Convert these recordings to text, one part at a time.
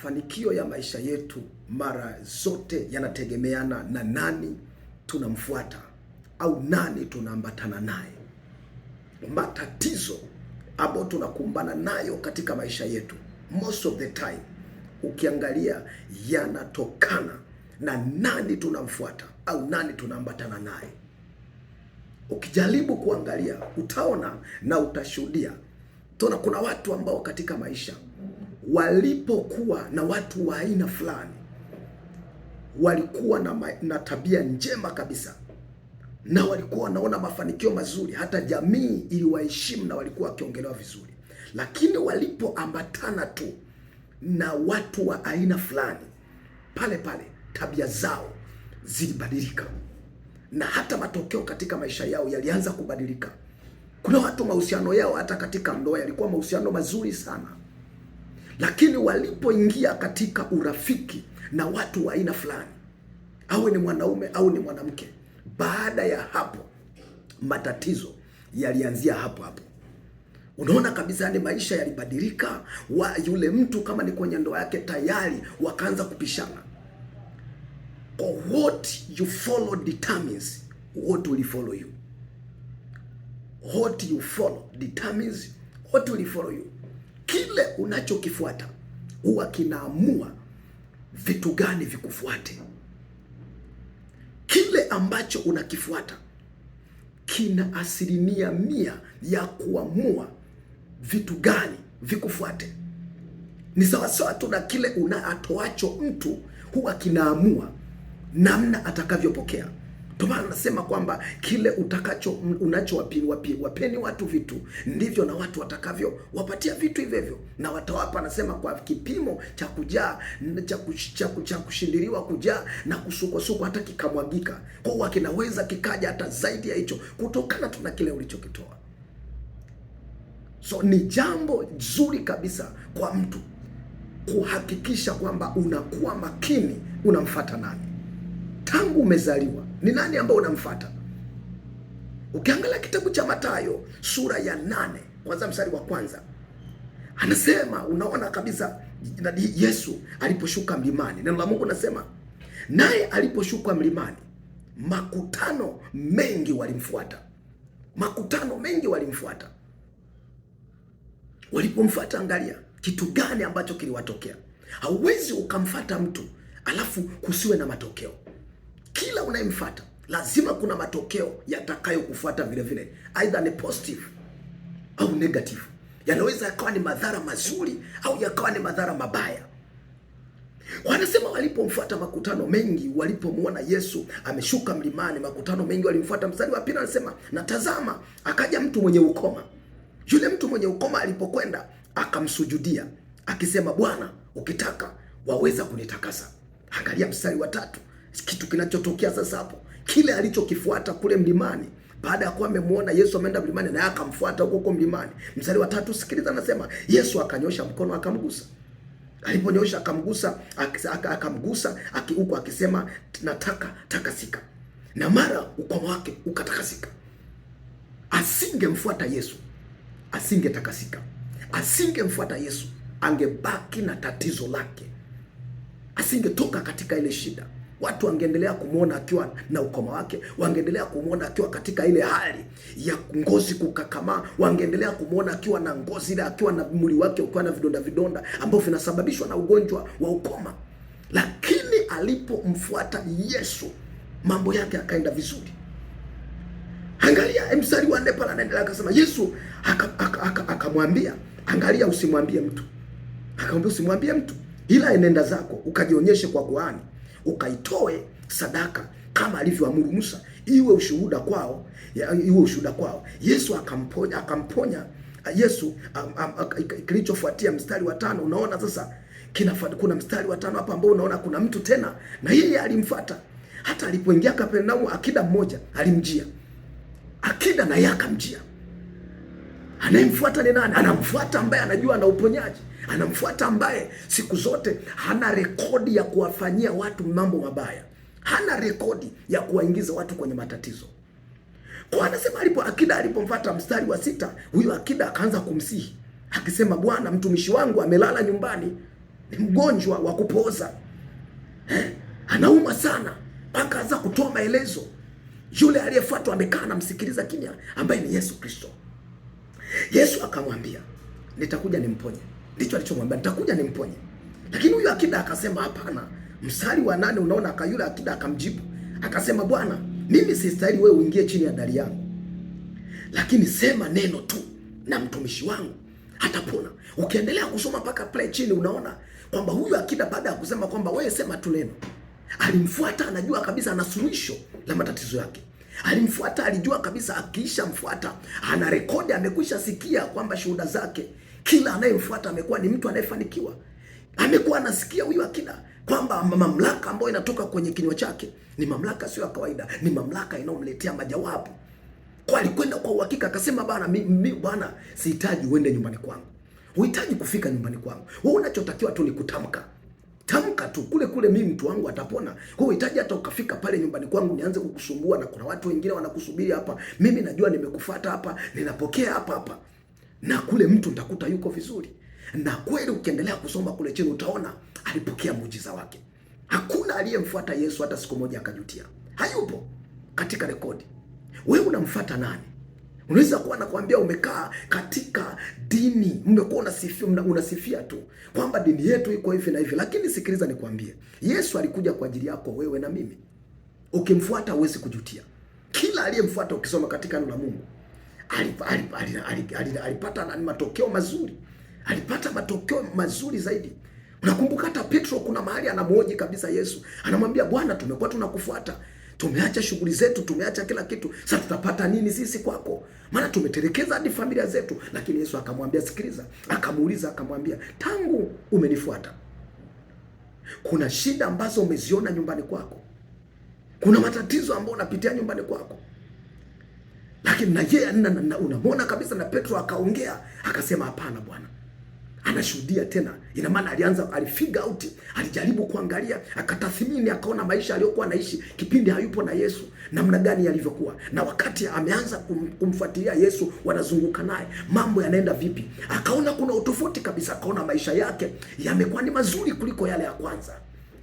Mafanikio ya maisha yetu mara zote yanategemeana na nani tunamfuata au nani tunaambatana naye. Matatizo ambayo tunakumbana nayo katika maisha yetu most of the time, ukiangalia yanatokana na nani tunamfuata au nani tunaambatana naye. Ukijaribu kuangalia utaona na utashuhudia. Tuna kuna watu ambao katika maisha walipokuwa na watu wa aina fulani walikuwa na tabia njema kabisa na walikuwa wanaona mafanikio mazuri, hata jamii iliwaheshimu na walikuwa wakiongelewa vizuri, lakini walipoambatana tu na watu wa aina fulani, pale pale tabia zao zilibadilika na hata matokeo katika maisha yao yalianza kubadilika. Kuna watu mahusiano yao hata katika ndoa yalikuwa mahusiano mazuri sana, lakini walipoingia katika urafiki na watu wa aina fulani, awe ni mwanaume au ni mwanamke, baada ya hapo matatizo yalianzia hapo hapo. Unaona kabisa, yani maisha yalibadilika. Wa yule mtu kama ni kwenye ndoa yake tayari wakaanza kupishana. What you follow determines what will follow you. What you follow determines what will follow you. Kile unachokifuata huwa kinaamua vitu gani vikufuate. Kile ambacho unakifuata kina 100% ya kuamua vitu gani vikufuate. Ni sawasawa tu na kile unaatoacho mtu huwa kinaamua namna atakavyopokea. Ndio maana nasema kwamba kile utakacho unachowapeni watu vitu ndivyo na watu watakavyo wapatia vitu hivyo hivyo, na watawapa, nasema kwa kipimo cha kujaa cha kushindiliwa kujaa na kusukwasukwa hata kikamwagika. Kwa hiyo kinaweza kikaja hata zaidi ya hicho, kutokana tu na kile ulichokitoa. So ni jambo zuri kabisa kwa mtu kuhakikisha kwamba unakuwa makini, unamfata nani tangu umezaliwa. Ni nani ambao unamfata? Ukiangalia kitabu cha Mathayo sura ya 8 kwanza mstari wa kwanza anasema, unaona kabisa Yesu aliposhuka mlimani, neno la Mungu nasema, naye aliposhuka mlimani makutano mengi walimfuata. Makutano mengi walimfuata. Walipomfuata, angalia kitu gani ambacho kiliwatokea. Hauwezi ukamfata mtu alafu kusiwe na matokeo. Kila unayemfuata lazima kuna matokeo yatakayokufuata vile vile, aidha ni positive au negative. Yanaweza yakawa ni madhara mazuri au yakawa ni madhara mabaya. Wanasema walipomfuata makutano mengi, walipomwona Yesu ameshuka mlimani, makutano mengi walimfuata. Mstari wa pili anasema, na tazama, akaja mtu mwenye ukoma. Yule mtu mwenye ukoma alipokwenda akamsujudia akisema, Bwana, ukitaka waweza kunitakasa. Angalia mstari wa tatu, kitu kinachotokea sasa hapo, kile alichokifuata kule mlimani baada ya kuwa amemwona Yesu ameenda mlimani, naye akamfuata huko huko mlimani. Mstari wa tatu, sikiliza, anasema Yesu akanyosha mkono akamgusa. Aliponyosha akamgusa, akamgusa huko akisema, nataka takasika, na mara ukoma wake ukatakasika. Asingemfuata Yesu asingetakasika, asingemfuata Yesu angebaki na tatizo lake, asingetoka katika ile shida. Watu wangeendelea kumwona akiwa na ukoma wake, wangeendelea kumwona akiwa katika ile hali ya ngozi kukakamaa, wangeendelea kumwona akiwa na ngozi ile, akiwa na mwili wake ukiwa na vidonda vidonda ambavyo vinasababishwa na ugonjwa wa ukoma. Lakini alipomfuata Yesu mambo yake akaenda vizuri. Angalia mstari wa 4 pale, anaendelea akasema, Yesu akamwambia, angalia, usimwambie mtu. Akamwambia usimwambie mtu, ila enenda zako ukajionyeshe kwa kuhani, ukaitoe sadaka kama alivyoamuru Musa, iwe ushuhuda kwao, iwe ushuhuda kwao. Yesu akamponya, akamponya Yesu. Kilichofuatia mstari wa 5, unaona sasa kuna mstari wa 5 hapa ambao unaona kuna mtu tena na yeye alimfuata. Hata alipoingia Kapernaumu, akida mmoja alimjia, akida na yeye akamjia. Anayemfuata ni nani? Anamfuata ambaye anajua ana uponyaji, anamfuata ambaye siku zote hana rekodi ya kuwafanyia watu mambo mabaya, hana rekodi ya kuwaingiza watu kwenye matatizo. Kwa anasema alipo akida alipomfuata, mstari wa 6, huyo akida akaanza kumsihi akisema, Bwana, mtumishi wangu amelala nyumbani ni mgonjwa wa kupooza eh? Anauma sana mpaka anza kutoa maelezo. Yule aliyefuatwa amekaa anamsikiliza kimya, ambaye ni Yesu Kristo. Yesu akamwambia nitakuja nimponye. Ndicho alichomwambia, nitakuja nimponye. Lakini huyu akida akasema hapana. Mstari wa 8 unaona, akayule akida akamjibu akasema, Bwana, mimi sistahili wewe uingie chini ya dari yangu, lakini sema neno tu na mtumishi wangu atapona. Ukiendelea kusoma mpaka pale chini unaona kwamba huyu akida baada ya kusema kwamba wewe sema tu neno, alimfuata, anajua kabisa ana suluhisho la matatizo yake. Alimfuata, alijua kabisa akiishamfuata ana rekodi, amekwisha sikia kwamba shuhuda zake, kila anayemfuata amekuwa ni mtu anayefanikiwa. Amekuwa anasikia huyu akida kwamba mamlaka ambayo inatoka kwenye kinywa chake ni mamlaka sio ya kawaida, ni mamlaka inayomletea majawabu. Kwa alikwenda kwa uhakika akasema, bana mimi bwana, sihitaji uende nyumbani kwangu, uhitaji kufika nyumbani kwangu. Wewe unachotakiwa tu ni kutamka, tamka tu kule kule, mimi mtu wangu atapona. Wewe uhitaji hata ukafika pale nyumbani kwangu nianze kukusumbua, na kuna watu wengine wanakusubiri hapa. Mimi najua nimekufuata hapa, ninapokea hapa hapa, na kule mtu nitakuta yuko vizuri. Na kweli ukiendelea kusoma kule chini utaona alipokea muujiza wake. Hakuna aliyemfuata Yesu hata siku moja akajutia, hayupo katika rekodi. Wewe unamfuata nani? Unaweza kuwa nakwambia umekaa katika dini, mmekuwa unasifia, unasifia tu kwamba dini yetu iko hivi na hivi, lakini sikiliza nikwambie, Yesu alikuja kwa ajili yako wewe na mimi. Ukimfuata huwezi kujutia. Kila aliyemfuata ukisoma katika neno la Mungu alipata matokeo mazuri, alipata matokeo mazuri zaidi. Unakumbuka hata Petro kuna mahali anamhoji kabisa Yesu, anamwambia Bwana, tumekuwa tunakufuata, tumeacha shughuli zetu, tumeacha kila kitu, sasa tutapata nini sisi kwako? Maana tumetelekeza hadi familia zetu. Lakini Yesu akamwambia, sikiliza, akamuuliza, akamwambia, tangu umenifuata kuna shida ambazo umeziona nyumbani kwako, kuna matatizo ambayo unapitia nyumbani kwako, lakini na yeye unamwona kabisa. Na Petro akaongea akasema, hapana Bwana, anashuhudia tena. Ina maana alianza, alifigure out, alijaribu kuangalia, akatathmini, akaona maisha aliyokuwa anaishi kipindi hayupo na Yesu namna gani yalivyokuwa, na wakati ameanza kumfuatilia Yesu, wanazunguka naye, mambo yanaenda vipi, akaona kuna utofauti kabisa, akaona maisha yake yamekuwa ni mazuri kuliko yale ya kwanza.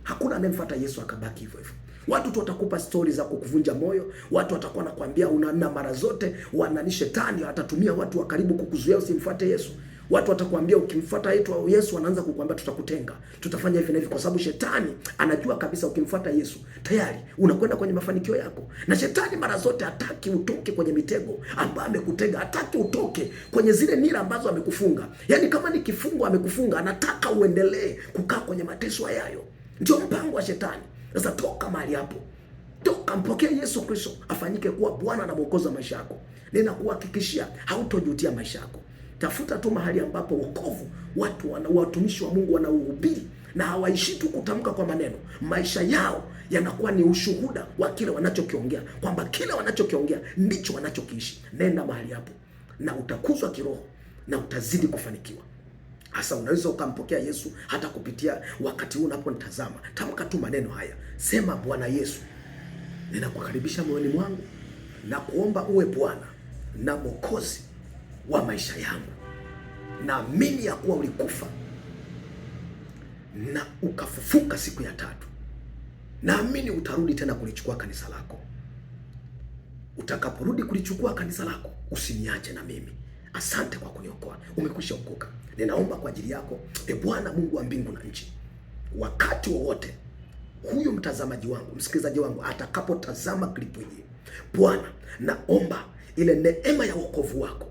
Hakuna anayemfuata Yesu akabaki hivyo hivyo. Watu tu watakupa stori za kukuvunja moyo, watu watakuwa nakwambia una mara zote wanani, shetani atatumia watu wa karibu kukuzuia usimfuate Yesu. Watu watakwambia ukimfuata Yesu, wanaanza kukuambia tutakutenga, tutafanya hivi na hivi, kwa sababu shetani anajua kabisa ukimfuata Yesu tayari unakwenda kwenye mafanikio yako. Na shetani mara zote hataki utoke kwenye mitego ambayo amekutega, hataki utoke kwenye zile nira ambazo amekufunga. Yaani kama ni kifungo amekufunga, anataka uendelee kukaa kwenye mateso hayo. Ndio mpango wa shetani. Sasa toka mahali hapo, toka, mpokee Yesu Kristo afanyike kuwa Bwana na Mwokozi wa maisha yako. Ninakuhakikishia hautojutia maisha yako. Tafuta tu mahali ambapo wokovu watu wana, watumishi wa Mungu wanauhubiri na hawaishi tu kutamka kwa maneno, maisha yao yanakuwa ni ushuhuda wa kile wanachokiongea, kwamba kile wanachokiongea ndicho wanachokiishi. Nenda mahali hapo na utakuzwa kiroho na utazidi kufanikiwa. Hasa unaweza ukampokea Yesu hata kupitia wakati huu unaponitazama. Tamka tu maneno haya, sema: Bwana Yesu, ninakukaribisha moyoni mwangu na kuomba uwe Bwana na Mwokozi wa maisha yangu. Naamini ya kuwa ulikufa na ukafufuka siku ya tatu. Naamini utarudi tena kulichukua kanisa lako. Utakaporudi kulichukua kanisa lako, usiniache na mimi. Asante kwa kuniokoa. Umekwisha okoka. Ninaomba kwa ajili yako, e Bwana Mungu wa mbingu na nchi, wakati wowote huyu mtazamaji wangu, msikilizaji wangu atakapotazama klipu hii, Bwana, naomba ile neema ya wokovu wako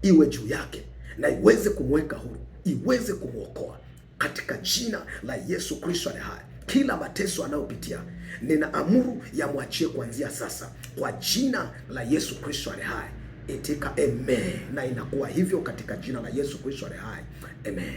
iwe juu yake na iweze kumweka huru, iweze kumwokoa katika jina la Yesu Kristo aliye hai. Kila mateso anayopitia ninaamuru yamwachie kuanzia sasa kwa jina la Yesu Kristo aliye hai. Itika amen, na inakuwa hivyo katika jina la Yesu Kristo aliye hai, amen.